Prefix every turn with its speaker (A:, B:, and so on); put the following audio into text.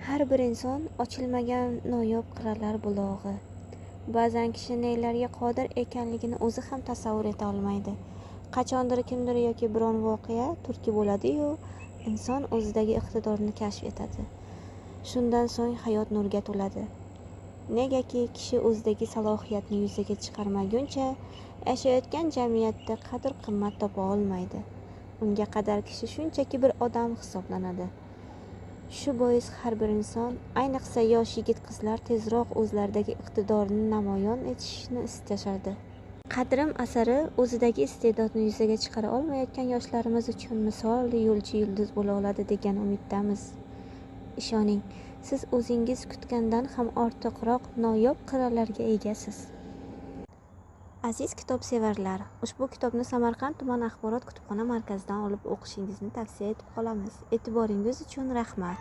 A: Har bir inson ochilmagan noyob qirralar bulog'i. Ba'zan kishi nelarga qodir ekanligini o'zi ham tasavvur eta olmaydi. Qachondir kimdir yoki biron voqea turtki bo'ladi-yu, inson o'zidagi iqtidorni kashf etadi. Shundan so'ng hayot nurga to'ladi. Negaki kishi o'zidagi salohiyatni yuzaga chiqarmaguncha yashayotgan jamiyatda qadr-qimmat topa olmaydi. Unga qadar kishi shunchaki bir odam hisoblanadi. Shu bois har bir inson, ayniqsa yosh yigit-qizlar tezroq o'zlaridagi iqtidorni namoyon etishni istashadi. Qadrim asari o'zidagi iste'dodni yuzaga chiqara olmayotgan yoshlarimiz uchun misoli yo'lchi yulduz bo'la oladi degan umiddamiz. Ishoning, siz o'zingiz kutgandan ham ortiqroq noyob qirralarga egasiz. Aziz kitobsevarlar, ushbu kitobni Samarqand tuman axborot kutubxona markazidan olib o'qishingizni tavsiya etib qolamiz. E'tiboringiz uchun rahmat.